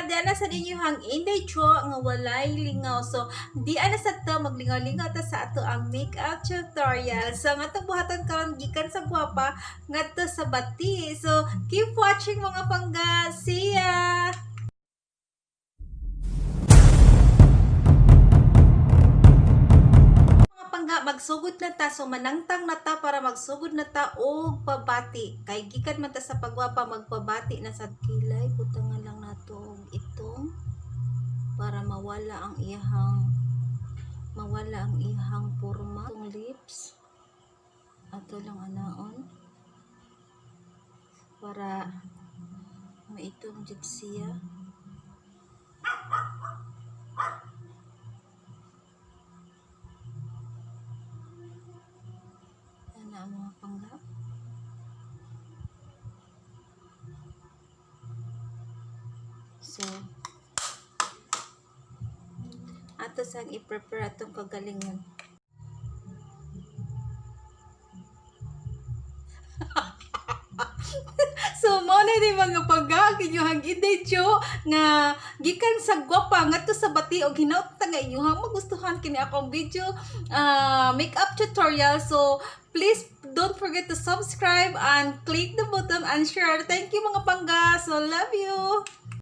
Diyan na sa inyong Inday Cho nga walay lingaw. So, di ana sa to maglingaw-lingaw ta sa ato ang makeup tutorial. So, nga itong buhaton karon gikan sa gwapa ngadto sa bati. So, keep watching, mga pangga. See ya! Mga pangga, magsugod na ta. So manangtang na ta para magsugod na ta og pabati. Kay gikan man ta sa pagwapa, magpabati na sa kilay. Butangan lang nato og itong para mawala ang iyahang porma. Itong lips ato lang anaon para maitom jud siya. Ana, ang mga pangga. So, ato sang i-prepare atong kagalingon. So, mao na ni, mga pangga, ang inyong Inday Cho nga gikan sa gwapa ngadto sa bati og hinaut ta nga inyong magustuhan kini akong video makeup tutorial. So, please don't forget to subscribe and click the button and share. Thank you, mga pangga. So, love you.